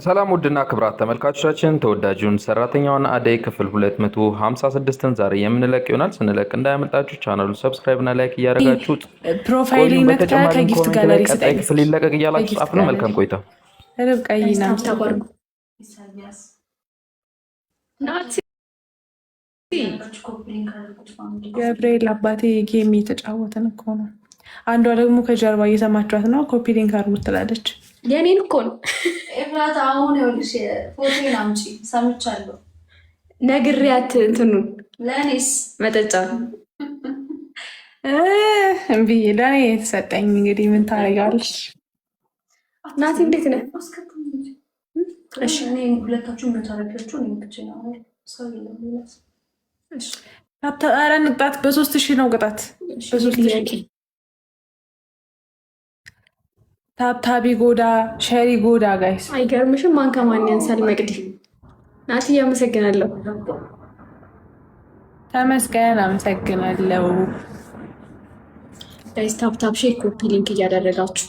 ሰላም ውድና ክብራት ተመልካቾቻችን፣ ተወዳጁን ሰራተኛዋን አደይ ክፍል 256ን ዛሬ የምንለቅ ይሆናል። ስንለቅ እንዳያመልጣችሁ ቻናሉ subscribe እና like እያደረጋችሁ profile ቆዩ። ነክተህ በተጨማሪም ከ gift comment ላይ ጋለሪ ቀጣይ ስጠኝ። ክፍል ይለቀቅ እያላችሁ ከ gift ጻፍ ነው። ጋለሪ መልካም ቆይታ። ርብቃዬ ና። Tap tap አድርጉ። ናቲ። ገብርኤል አባቴ game እየተጫወትን እኮ ነው። አንዷ ደግሞ ከጀርባ እየሰማችኋት ነው። Copy link አድርጉት ትላለች። የኔን እኮ ነው። ኤፍራታ፣ አሁን ይኸውልሽ ፎቶን አምጪ፣ ሰምቻለሁ። ነግሪያት እንትኑን ለእኔስ መጠጫ። እምቢ፣ ለእኔ የተሰጠኝ እንግዲህ ምን ታደርጊዋለሽ? ናቲ፣ እንዴት ነህ? እሺ፣ እኔ ሁለታችሁ የምታረጊያችሁ እኔ ብቻ ነው፣ ሰው የለም ሌላ ሰው። ኧረ እንቅጣት። በ3000 ነው ቅጣት። በ3000። Tap tap godhaa፣ share godhaa guys። አይገርምሽም? ማን ከማን ያንሳል? መቅዲ፣ ናቲ፣ አመሰግናለሁ። ተመስገን፣ አመሰግናለሁ። Guys, tap tap, share, copy link እያደረጋችሁ።